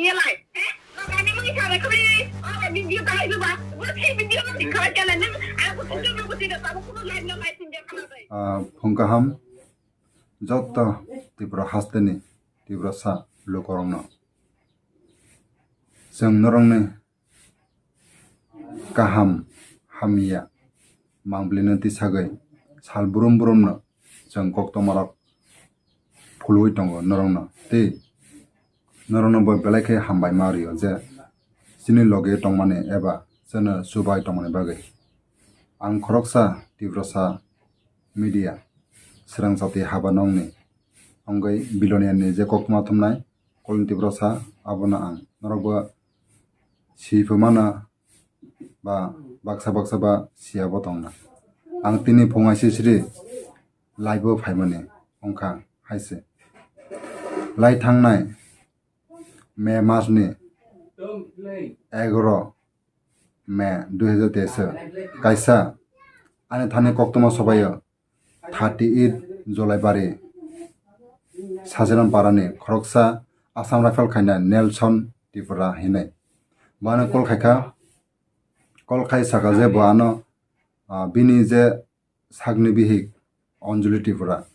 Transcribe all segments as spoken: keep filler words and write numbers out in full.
Niyalai, eh? Nokani mani kare kore, ora video kahai ba, bro, thai video no dikha kala nang, aku video no buti da, aku kuno live no live sinja kala bai. Ah, phung kaham, joto Tripura hasteni, Tripura sa lukorongno. Chwng norongni kaham hamya mangblino tisagwi sal brum brumno chwng koktwmarok phulwi tongo norokno. Tei norokno bo belai khe hambai ma rio je chini loge tongmani eba chwngno chubai tongmani bagwi. Ang khoroksa Tiprasa media swrang jati haba nongni wngwi biloniani je koktwma thumnai Kolin Tiprasa, abono ang norokbo si phu mano ba baksa baksa ba siya bo tongna. Ang tini phung aisisri live o phaimani wngkha haise. Lai thangnai May masni egaro May dui hazar teis o kaisa ani thani koktwma sobaio thirty eight Jolaibari Sajiram parani khoroksa Assam Rifle khaina Nelson Tripura hinwi. Bo ano call khaikha, call khai saka je bo ano, ah, bini je sakni bihik Anjali Tripura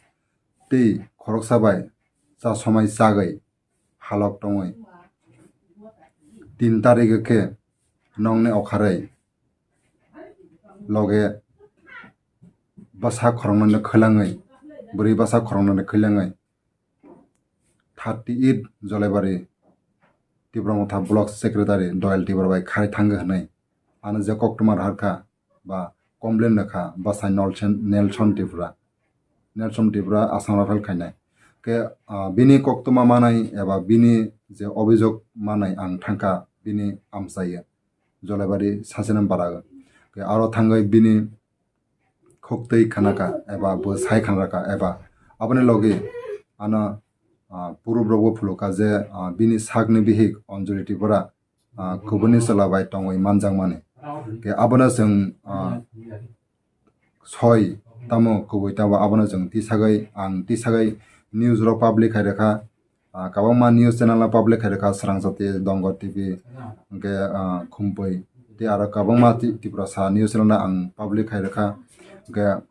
tei khoroksa bai cha somai chagwi halok tongwi tin tarik khe nongni okharwi loge bwsa khoroknwino khwlangwi, bwrwi bwsa khoroknwino khwlangwi thirty eight Jolaibari Tipra Motha Block Secretary Doyal Tripura bai kharwi thangwi hwnwi ano je koktwma rohorkha ba complain rwkha bwsai Nelson, Nelson Tripura, Nelson Tripura Assam Rifle khainai. Khe, ah, bini koktwma manai eba bini je obhijog manai ang thangkha bini amchaio Jolaibari Sajiram para o. Khe aro thangwi bini khoktwi khanaka eba bo sai khanaka eba aboni logi ano, ah, purub rokbo phulukha je, ah, bini sakni bihik Anjali Tripura, ah, kubuni chwla bai tongwi manjakmani. Khe abono chwng, ah, soi tamo kubui tamo abono chwng tisagwi ang tisagwi news rok public khai rwkha. Ah, kwbangma news channel no public khai rwkha, Swrang Jati, Dongor T V, hwnkhe, ah, Khumpui tei aro kwbangma Ti-, Tiprasa news channel no ang public khai rwkha. Hwnkhe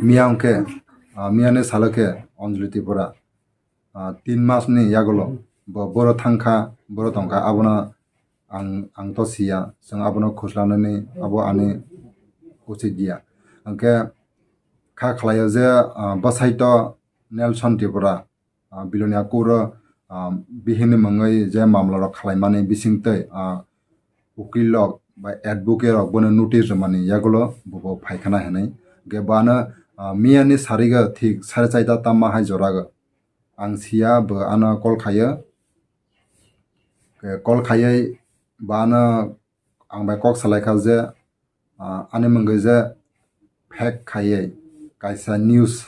miya hwnkhe, ah, miyani salo khe Anjali Tripura, ah, tin mas ni yagulo bo boro thangkha, boro tongkha, abono ang, ang to siya, chwng abono khuslanani abo ani uchit ya. Hwnkhe kha khlaio je, ah, bwsai to Nelson Tripura, ah, Bilonia kuro, ah, bihini mungwi je mamla rok khlaimani bisingtwi, ah, ukil rok bai advocate rok bono notice rwmani yagulo bo bo phaikha na hinwi. Hwnkhe bo ano, ah, miyani sarigo thik sare chaita tamma hai jorago ang siya, bo ano call khaio. Khe call khaiwi bo ano ang bai kok salaikha je, ah, ani mungwi je fake khaiwi kaisa news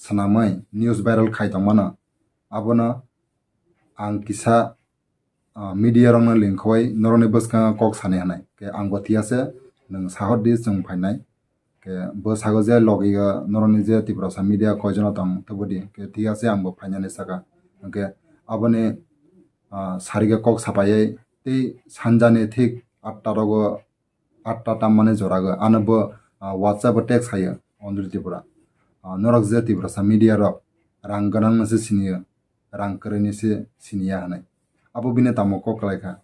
swnamwi news viral khai tongmano, abono ang kisa, ah, media rokno link khowai norokni bwskango kok sani hwnwi. Khe ang bo thiyase, nwng sahor di chwng phainai. Khe bo sago je logi o norokni je Tiprasa media koijono tong tubudi. Khe thiyase ang bo phainani saka. Hwnkhe aboni, ah, sarigo kok sapaiwi tei sanjani thik atta rogo atta tammani jorago ano bo, ah, WhatsApp o text khaio Anjali Tripura. Ah, norok je Tiprasa media rok rang gwnang no se siniyo, rang kwrwi ni se siniya hinwi. Abo bini tamo kok kwlaikha.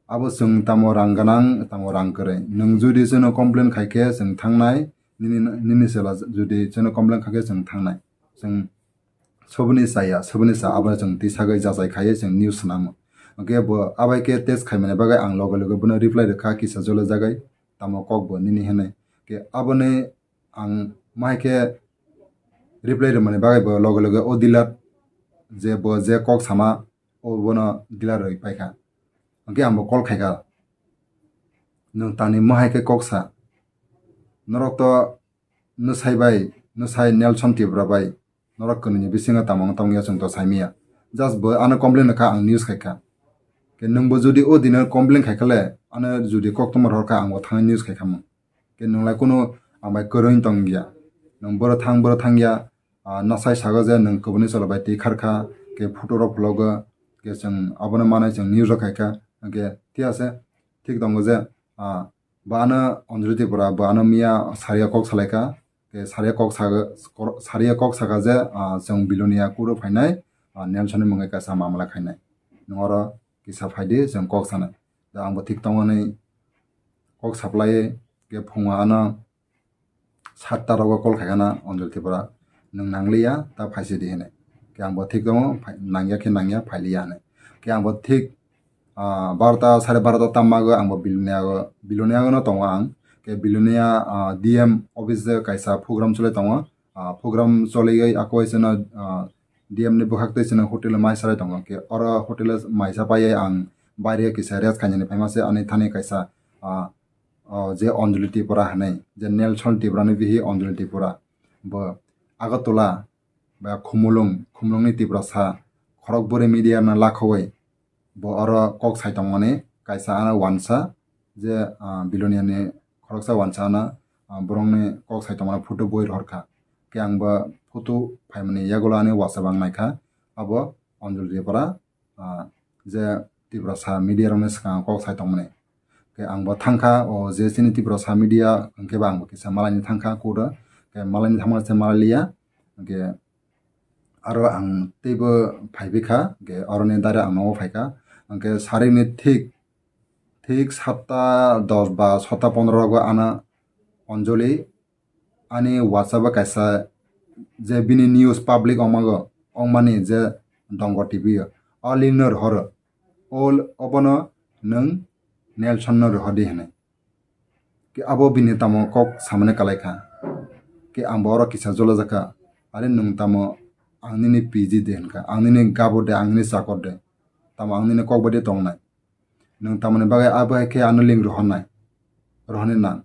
Abo chwng tamo rang gwnang, tamo rang kwrwi. Nwng judi chwngno complain khaikhe chwng thangnai, nini, nini chwla judi chwngno complain khaikhe chwng thangnai. Chwng soboni chaya, soboni cha, abo chwng tisagwi jachai khaiwi chwng news swnamo. Hwnkhe bo abai khe text khaimani bagwi ang loge loge bono reply rwkha kisa jole jagwi, tamo kok bo nini hinwi. Khe aboni ang mahai khe reply rwmani bagwi bo loge loge o dealer je bo je kok sama, o bono dealer rwi paikha. Hwnkhe ang bo call khaikha, "Nwng tani mohai khe kok sa? Norok to nwsai bai, nwsai Nelson Tripura bai norok kwnwini bisingo tamo wng tongya chwng to saimanya. Just bo ano complain rwkha, ang news khaikha. Khe nwngbo judi o dino complain khaikha le, ano judi koktwma rohorkha, ang bo thangwi news khaikha mung. Khe nwng lai kunu ang bai kwrwng tong ya. Nwng boro thang, boro thang ya, ah, nasai sago je nwng kubuni chwla bai twi kharkha, khe photo rok vlog o, Hwnkhe chwng abono manwi chwng news o khaikha. Hwnkhe thik ase, thik tongo je, ah, bo ano Anjali Tripura, bo ano miya saria kok salaikha. Hwnkhe saria kok saga, kor-, saria kok saka je, ah, chwng Bilonia kuro phainai, ah, Nelson ni mungwi kaisa mamla khainai. Nwng oro kisa phaidi, chwng kok sanai. Da ang bo thik tongo hinwi kok saplai, hwnkhe phungo ano satta rogo call khaikha na Anjali Tripura, "Nwng nangliya, ta phaisidi," hinwi. Hwnkhe ang bo thik tongo, phai-, nangya khe nangya, phailiya hinwi. Hwnkhe ang bo thik, ah, barota, sare barota tammago ang bo Bilonia go, Bilonia gono tongo ang. Hwnkhe Bilonia, ah, D M office de kaisa program choli tongo. Ah, program choliwi akwai chwngno, ah, D M ni bwkhak twi chwngno hotel o mai sarai tongo. Hwnkhe oro hotel o mai sa paiwi ang baire kisa rest khainani phaima se ani thani kaisa, ah, o je Anjali Tripura hinwi, je Nelson Tripura ni bihi Anjali Tripura, bo Agartala ba Khumulwng, Khumulwng ni Tiprasa khorok bwrwi media no lakhogwi bo oro kok sai tongmani kaisa ano uansa je, ah, Bilonia ni khoroksa uansa ano, ah, borok ni kok sai tongmani photo boi rohor kha. Hwnkhe ang bo photo phaimani yagulo ani WhatsApp ang naikha, abo Anjali Tripura, ah, je Tiprasa media rokni swkang kok sai tongmani. Hwnkhe ang bo thangkha, o je chini Tiprasa media hwnkhe ba ang bo kisa malaini thangkha court o. Hwnkhe malaini thangmani se malai liya. Hwnkhe aro ang teibo phaibi kha, hwnkhe oroni dare ang nogo phaikha. Hwnkhe sarikni thik, thik satta dos ba satta pondro rogo ano Anjali ani WhatsApp o kaisa je bini news public ongmago, ongmani je Dongor T V o, o link no rohoro. O, obono nwng Nelson no rohordi hinwi. Ke abo bini tamo kok samani kalaikha. Ke ang bo oro kisa jolajakha. Are nwng tamo ang nini P G de hinkha, ang nini gabo de, ang nini chakor de. Tamo ang nini kok bai de tongnai. Nwng tamoni bagwi abo hai khe ano link rohornai? Rohorni nang.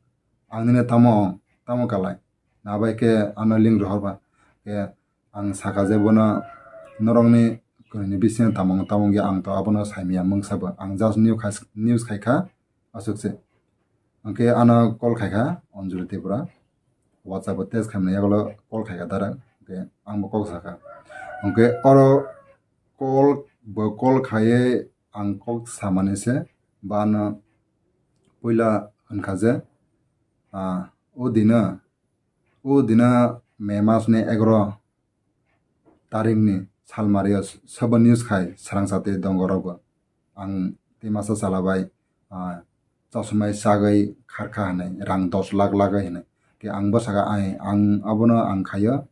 Ang nini tamo, tamo kalai? Na bai khe ano link rohorba? Khe ang sakha je bono norokni kwrwini bisingo tamo wng tamo wngya ang to abono saimanya mungsa bo. Ang just new khai, news khaikha aswk se. Hwnkhe ano call khaikha Anjali Tripura. WhatsApp o text khaimani yagulo call khaikha direct. Hwnkhe ang bo kok sakha. Hwnkhe oro call, bo call khaiwi ang kok samani se, ba ano puila hwnkha je, ah, o dino, o dino May mas ni egaroh tarikni salmario sobo news khai swrangsa tei Dongor rogo. Ang tei masa chwla bai, ah, chasumai chagwi kharkha hinwi, rang dos lakh lagwi hinwi. Khe ang bwsakha, ai, ang abono ang khaio,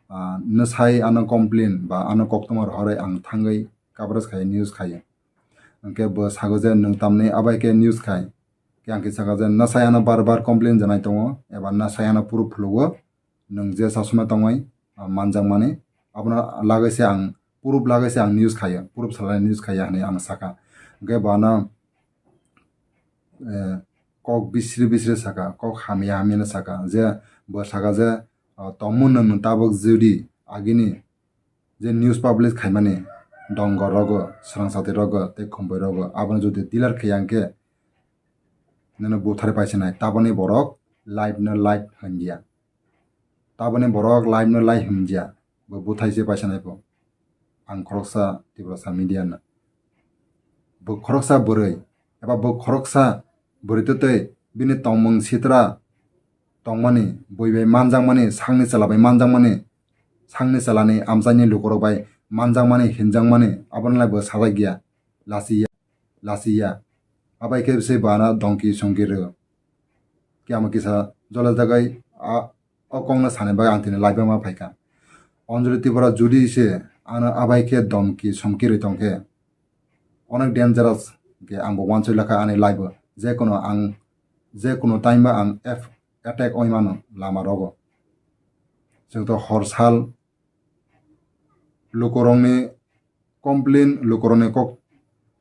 ah, nwsai ano complain ba ano koktwma rohorwi ang thangwi coverage khai news khaio. Hwnkhe bo sago je nwng tamni abai khe news khai. Khe ang khe sakha je nwsai ano bar bar complain janai tongo eba nwsai ano proof phulugo. Nwng je chasumai tongwi, ah, manjakmani, abono lagwi se ang proof lagwi se ang news khaio, proof salai news khaio hinwi ang sakha. Hwnkhe bo ano, eh, kok bisri bisri sakha, kok hamya hamya no sakha, je bo sakha je, ah, tongmung nwng tabuk jodi agini je news publish khaimani Dongor rogo, swrangsa tei rogo tei Khumbai rogo, abono jodi delete khaiya hwnkhe nono buthar paisinai, taboni borok live no live hwnjya. Taboni borok live no live hwnjya, bo buthai se paisinai pho. Ang khoroksa Tiprasa media no. Bo khoroksa bwrwi, eba bo khoroksa bwrwi twtwi bini tongmung sitra tongmani, bui bai manjakmani, sakni chwla bai manjakmani, sakni chwlani amchaini lukurok bai manjakmani, hinjakmani, abono lai bo sajak ya, lachiya, lachiya. Abai khe se bana dongki songki rw. Khe amo kisa jole jagai a, o kokno sani bagwi ang tini live ma phaikha. Anjali Tripura jodi se ano abai khe domki somki rwi tongkhe, onek dangerous, hwnkhe ang bo wansoi lakha ani life o. Jekono ang, jekono time o ang F-, attack oi mano lama rogo. Chwng to hor sal lukurokni complain, lukurokni kok,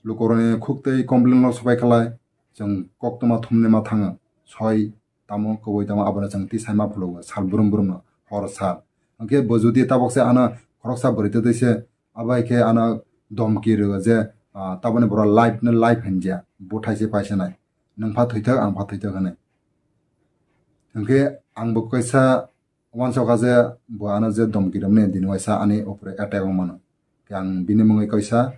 lukurokni khuktwi complain no sopai khlai, chwng koktwma thumnima thango. Soi tamo, kwbui tamo, abono chwng tisai ma phulugo, sal brum brum no, hor sal. Hwnkhe bo jodi tabok se ano khoroksa bwrwi twtwi se, abo hai khe ano domki rwo je, ah, taboni borok life no life hinjya, buthai se paisanai, nwng pha thwithok, ang pha thwithok hinwi. Hwnkhe ang bo kaisa wansokha je bo ano je domki rwmani dini waisa ani upre attack wng mano. Khe ang bini mungwi kaisa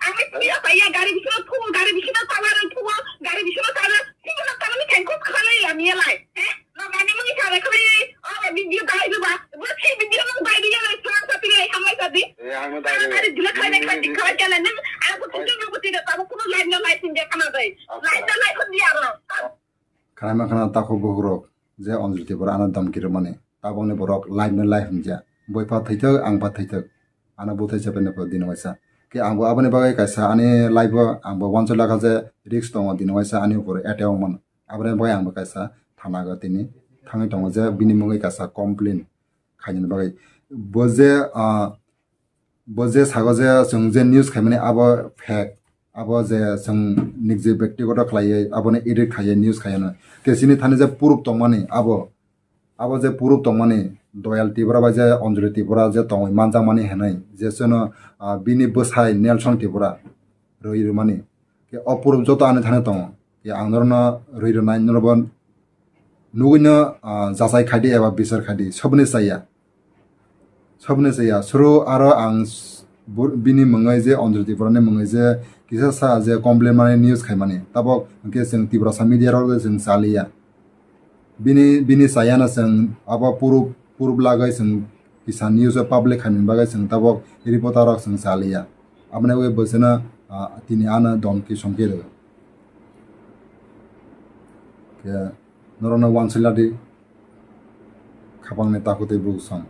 Ang bai simi ya, ya, gari bisingo thuo, gari bisingo tala rw thuo, gari bisingo tala, sini na tala ni kengkos khalai ya, miya lai. Eh? Mabani muni kare kare, o video dai duba. Bo si video nang dai duya lai, sang sa tile, hamai sa di. Eh, ang dai duba. Ari dile kare kare kare kare nang, aku tuju nang buti da, tabu kuno live na live inja kana dai. Live na live kun dia ro. Khana ma khana takhuk bukhuk rok, je Anjali Tripura ano dhamki rwmani. Tabokni borok live na live hinja. Boi pha thwithok, ang pha thwithok. Ano buthai chapeni pha dino waisa. Ke ang bo aboni bagwi kaisa ani live o ang bo wansuk lakha je risk tongo dino waisa ani upor attack wngmano. Aboni bagwi ang bo kaisa thana go tini thangwi tongo je bini mungwi kaisa complain khainani bagwi. Bo je, ah, bo je sago je chwng je news khaimani abo fake, abo je chwng nijje bektigoto khlaiwi aboni edit khaiwi news khaiyano. Te chini thani je proof tongmani abo, abo je proof tongmani Doyal Tripura bai je Anjali Tripura je tongwi manjakmani hinwi je chwngno, ah, bini bwsai Nelson Tripura rwi rwmani. Ke o proof joto ani thani tongo. Ke ang norokno rwi rwnai, norokbo nugwino, ah, jachai khaidi eba bichar khaidi, soboni chaya. Soboni chaya. Suru aro ang s-, bu-, bini mungwi je Anjali Tripura ni mungwi je kisa sa je complain mani news khaimani. Tabok hwnkhe chwng Tiprasa media rok je chwng chaliya. Bini, bini chayano chwng abo proof, proof lagwi chwng kisa news o public khaimani bagwi chwng tabok reporter rok chwng chaliya. Aboni bagwi bwswkno, ah, tini ano domki somki rwgo. Khe norokno wansuk ladi khapangni takhuk tei bukhuk song.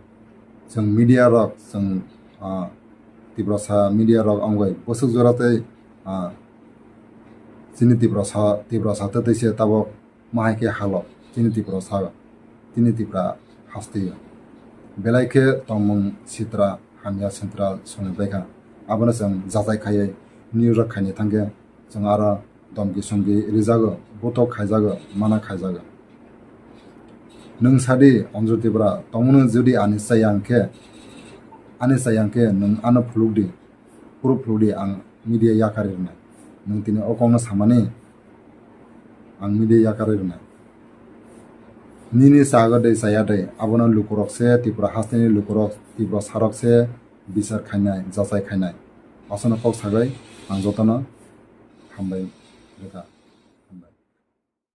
Chwng media rok, chwng, ah, Tiprasa media rok wngwi bwswk jora tei, ah, chini Tiprasa, Tiprasa tei tei se tabok ma hai khe halo chini Tiprasa, chini Tipra hasteo. Belai khe tongmung sitra, hamya sitra soni baikha. Abono chwng jachai khaiwi news rok khaini thangkhe chwng aro domki somki rijago, bothok khaijago, mana khaijago. Nwng sadi, Anjali Tripura, tongmano jodi ani chaya hwnkhe, ani chaya hwnkhe nwng ano phulukdi, proof phulukdi, ang media yakarwi rwnai. Nwng tini o kokno samani, ang media yakarwi rwnai. Nini chago de chaya de, abono lukurok se, Tripura hasteni lukurok, Tiprasarok se bichar khainai, jachai khainai. Aswkno kok sagwi ang jotono hambai rwkha.